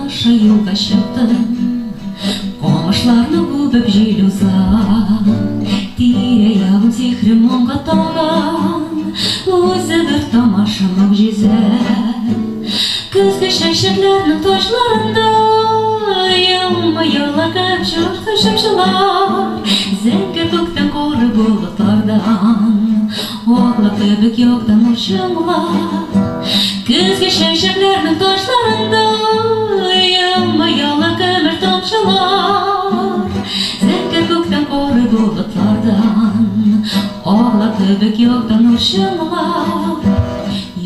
аша юлга чыктым. Камышларны үбеп җил уза. Тирә-ягым сихри моңга талган, Үзе бер тамаша, могҗиза. Көзге чәчәкләрнең таҗларында Елмаялар кып чымчылар. Зәңгәр күктән коры болытлардан Аклы кебек якты нур чымлар. Көзге чәчәкләрнең таҗларында Елмаялар көмеш тамчылар. Зәңгәр күктән коры болытлардан Аклы кебек якты нур чымлар.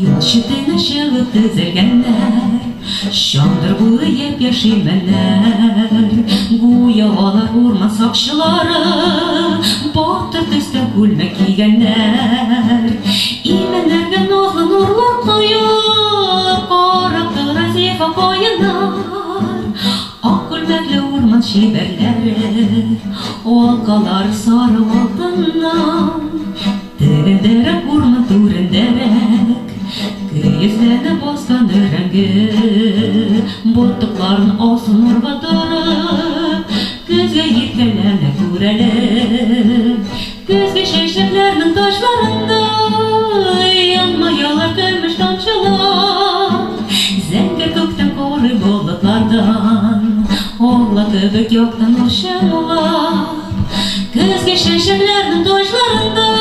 Юл читенә чыгып тезелгәннәр, Чандыр буйлы япь-яшь имәннәр. Гүя алар урман сакчылары, Батыр төстә күлмәк кигәннәр. Имәннәргә назлы нурлар коеп, Карап тора зифа каеннар. Ак күлмәкле урман чибәрләре, Алкалары сары алтыннан. Тегендәрәк, урман түрендәрәк, Көязләнеп баскан өрәңге, Ботакларын алсу нурга төреп, Көзгә иркәләнә күр әле. Көзге чәчәкләрнең таҗларында Елмаялар көмеш тамчылар. Зәңгәр күктән коры болытлардан Алла кебек якты нур чымлап. Көзге чәчәкләрнең таҗларында.